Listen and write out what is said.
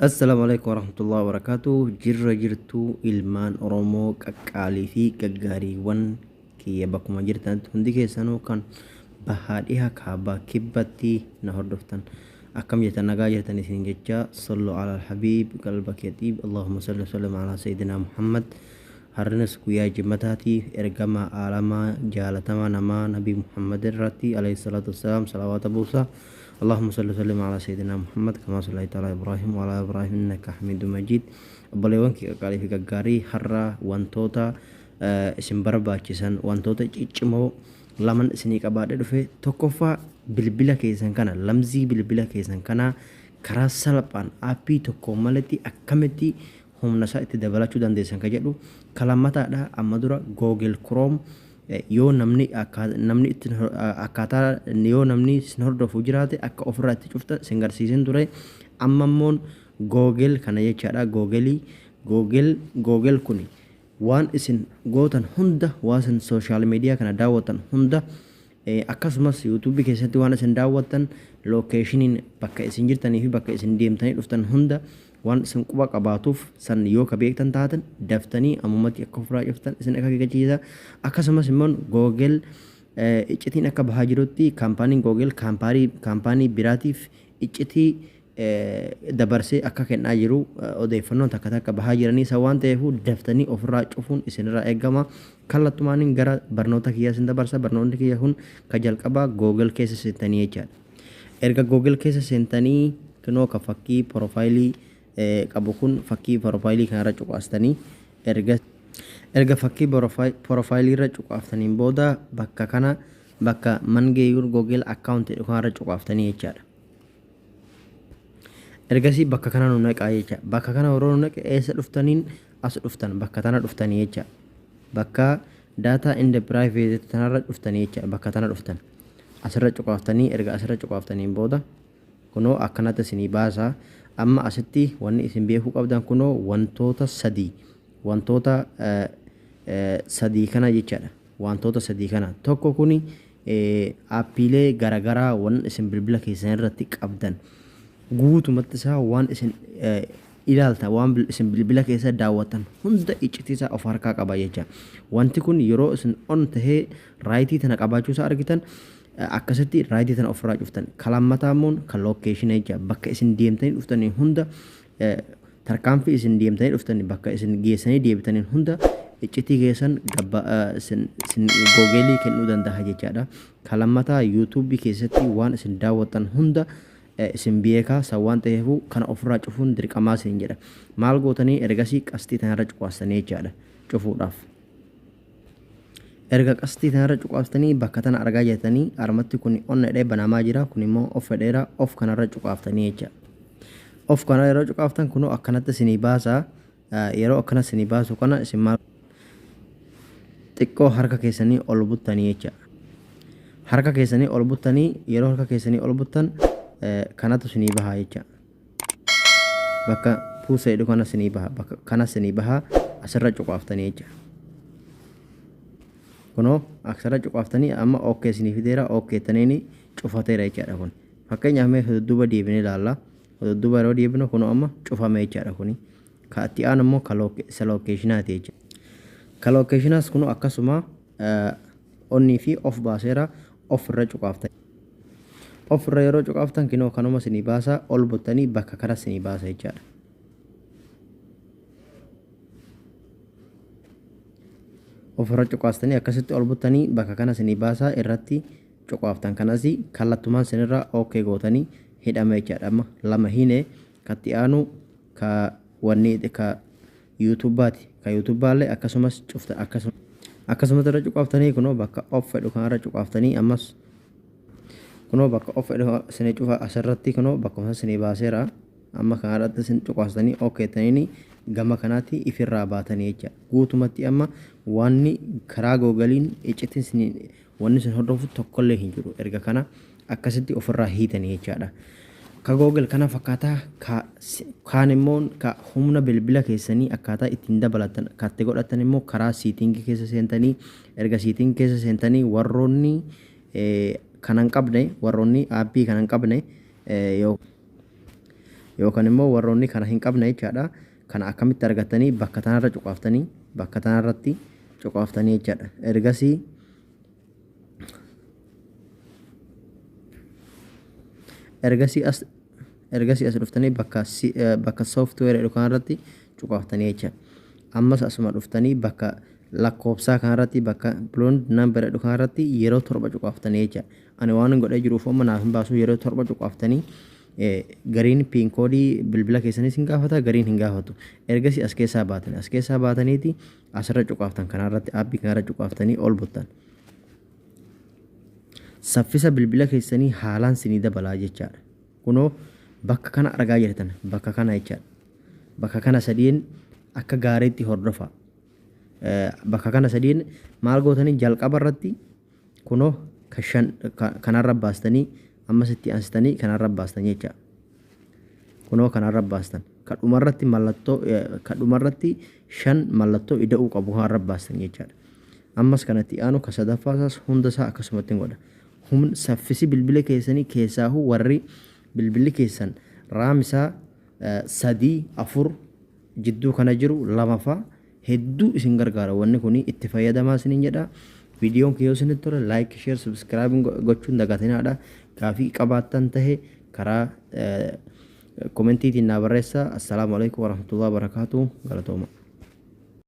Assalaamu alaikum warahmatullahi wabarakatuh. Jirra jirtuu, ilmaan Oromoo qaqqaalii fi gaggaariiwwan kiyya, bakkuma jirtanitti hundi keessanuu, kan bahaa, dhiha, kaabaa, kibbatti na hordoftan, akkam jirtan? Nagaa jirtan isin jecha. صلوا على الحبيب قلبك يطيب، اللهم صل وسلم على سيدنا محمد. Harrinas guyyaa jimmataati, ergama aalamaa jaalatamaa namaa Nabii Muhammad irratti عليه الصلاة والسلام salawaata buusa. اللهم صل وسلم على سيدنا محمد كما صليت على إبراهيم وعلى إبراهيم إنك حميد مجيد. Obboleewwan kiyya qaqqaalii fi gaggaarii, har'a wantoota isin barbaachisan, wantoota ciccimoo laman isinii qabaadhe dhufe. Tokkoffaa, bilbila keessan kana, lamzii bilbila keessan kana karaa salphaan aappii tokko malatti akkamitti humna isaa itti dabalachuu dandeessan ka jedhu. Ka lammataadha, amma dura Google Chrome yoo namni namni itti akkaataa yoo namni isin hordofu jiraate akka ofirraa itti cuftan isin garsiisin ture. Amma immoo Google kana jechaadha. Google kun waan isin gootan hunda, waan isin social media kana daawwatan hunda, akkasumas YouTubeii keessatti waan isin daawwattan, locationiin bakka isin jirtanii fi bakka isin deemtanii dhuftan hunda waan isin quba qabaatuuf, san yoo ka beektan taatan daftanii ammumatti akka ofirraa cuftan isin akeekkachiisa. Akkasumas immoo Google iccitiin akka bahaa jirutti kaampaaniin Google kaampaanii biraatiif iccitii dabarsee akka kennaa jiru odeeffannoon takka takka bahaa jiranii. Isa waan ta'eef daftanii ofirraa cufuun isinirraa eegama. Kallattumaaniin gara barnoota kiyyaa isin dabarsa. Barnoonni kiyya kun ka jalqabaa Google keessa seentanii jechaadha. Erga Google keessa seentanii, kunoo ka fakkii profileii qabu kun, fakkii profileii kanarra cuqaastanii, erga fakkii profileii irra cuqaaftaniin booda bakka kana, bakka "Manage your Google account" jedhu kanarra cuqaaftanii jechaadha. Ergasii bakka kana nu naqaa jecha. Bakka kana yeroo nu naqe, eessa dhuftaniin? As dhuftan, bakka tana dhuftanii jecha. Bakka "Data and privacy" tanarra dhuftanii jecha. Bakka tana dhuftan, asirra cuqaaftanii. Erga asirra cuqaaftaniin booda kunoo akkanatti isinii baasaa. Amma asitti wanni isin beekuu qabdan kunoo wantoota sadii kana jechaadha. Wantoota sadii kana, tokko kuni aappiilee garaagaraa waan isin bilbila keessan irratti qabdan guutumatti isaa, waan isin ilaalta, waan isin bilbila keessa daawwattan hunda iccitii isaa of harkaa qaba jecha. Wanti kun yeroo isin on tahee rightii tana qabaachuu isaa argitan, akkasitti rightii tana ofirraa cuftan. Ka lammataa immoo kan locationii jecha. Bakka isin deemtanii dhuftanii hunda, tarkaanfii isin deemtanii dhuftanii, bakka isin geessanii deebitanii hunda iccitii keessan isin Googleii kennuu danda'a jechaadha. Ka lammataa, YouTubeii keessatti waan isin daawwattan hunda isin beekaa. San waan ta'eef kana ofirraa cufuun dirqamaa isin jedha. Maal gootanii? Ergasii qastii tanarra cuqaastanii jechaadha cufuudhaaf. Erga qastii tanarra cuqaaftanii, bakka tana argaa jirtanii, armatti kun on jedhee banamaa jira, kun immoo off jedheera. Off kanarra cuqaaftanii jecha. Off kana yeroo cuqaaftan kunoo akkanatti isinii baasaa. Yeroo akkana isinii baasu kana isin maal, xiqqoo harka keessanii ol buttanii jecha. Harka keessanii ol buttanii, yeroo harka keessanii ol buttan kanatu isinii bahaa jecha. Bakka puusa jedhu kana isinii baha, bakka kana isinii baha. Asirra cuqaaftanii jecha. Kunoo asirra cuqaaftanii, amma okay isinii fideera. Okay taniini cufateera jechaadha kun. Fakkeenyaaf mee dudduuba deebinee ilaalla. Dudduuba yeroo deebinu kunoo amma cufame jechaadha kuni. Ka itti aanu immoo ka isa locationaati jecha. Ka locationaas kunoo akkasuma onii fi off baaseera. Off irra cuqaaftan. Off irra yeroo cuqaaftan kinoo kanuma isinii baasa. Ol buttanii bakka kana isinii baasa jechaadha. Ofirra cuqaastanii akkasitti ol buttanii bakka kana isinii baasaa. Irratti cuqaaftan. Kanas kallattumaan isinirra okay gootanii hidhame jechaadha. Amma lama hine. Katti aanu ka wanni ka YouTubeaati. Ka YouTubeaallee akkasumas cufta. Akkasumas irra cuqaaftanii, kunoo bakka off fedhu kanarra cuqaaftanii, ammas kunoo bakka off fedhu isinii cufa. Asirratti kunoo bakkuma isinii baaseera. Amma kanarratti isin cuqaastanii okay taniini gama kanaatti ifirraa baatanii jecha. Guutumatti amma wanni karaa Googleiin iccitiin isin wanni isin hordofu tokkollee hin jiru. Erga kana akkasitti ofirraa hiitanii jechaadha. Ka Google kana fakkaataa. Kaan immoo ka humna bilbila keessanii akkaataa ittiin dabalatan katti godhatan immoo karaa settingii keessa seentanii, erga settingii keessa seentanii, warroonni kana hin qabne, warroonni aappii kana hin qabne, Yookaan immoo warroonni kana hin qabne jechaadha. Kana akkamitti argatanii? Bakka tanarra cuqaaftanii, bakka tanarratti cuqaaftanii jechaadha. Ergasii as dhuftanii bakka software jedhu kanarratti cuqaaftanii jecha. Ammas asuma dhuftanii bakka lakkoofsaa kanarratti, bakka build number jedhu kanarratti yeroo 7 cuqaaftanii jecha. Ani waan godhee jiruuf amma naaf hin baasu. Yeroo 7 cuqaaftanii, gariin PIN code bilbila keessanis hin gaafata, gariin hin gaafatu. Ergasii as keessaa baatanii, as keessaa baataniiti asirra cuqaaftan kanarratti, aappii kanarra cuqaaftanii ol buttan. Saffisa bilbila keessanii haalaan sinii dabalaa jechaadha. Kunoo bakka kana argaa jirtan, bakka kana jechaadha. Bakka kana sadiin akka gaariitti hordofa. Bakka kana sadiin maal gootanii? Jalqaba irratti kunoo shan kanarra baastanii, ammas itti aansitanii kanarra baastan jecha. Kunoo kanarra baastan. Kadhumarratti mallattoo, kadhumarratti shan mallattoo ida'uu qabu kanarra baastan jechaadha. Ammas kanatti aanu ka sadaffaasaas hunda isaa akkasumatti godha. Humna saffisi bilbila keessanii, keessaahuu warri bilbilli keessan RAM isaa 3, 4 jidduu kana jiru, 2 fa'a, hedduu isin gargaara wanni kun. Itti fayyadamaa isiniin jedha. Viidiyoon kiyyoo isinitti tole like, share, subscribe gochuun dagatinaadha. Gaafii qabaattan tahe karaa commentiitiin naa barreessaa. Assalaamu alaikum warahmatullahi wabarakaatu. Galatooma.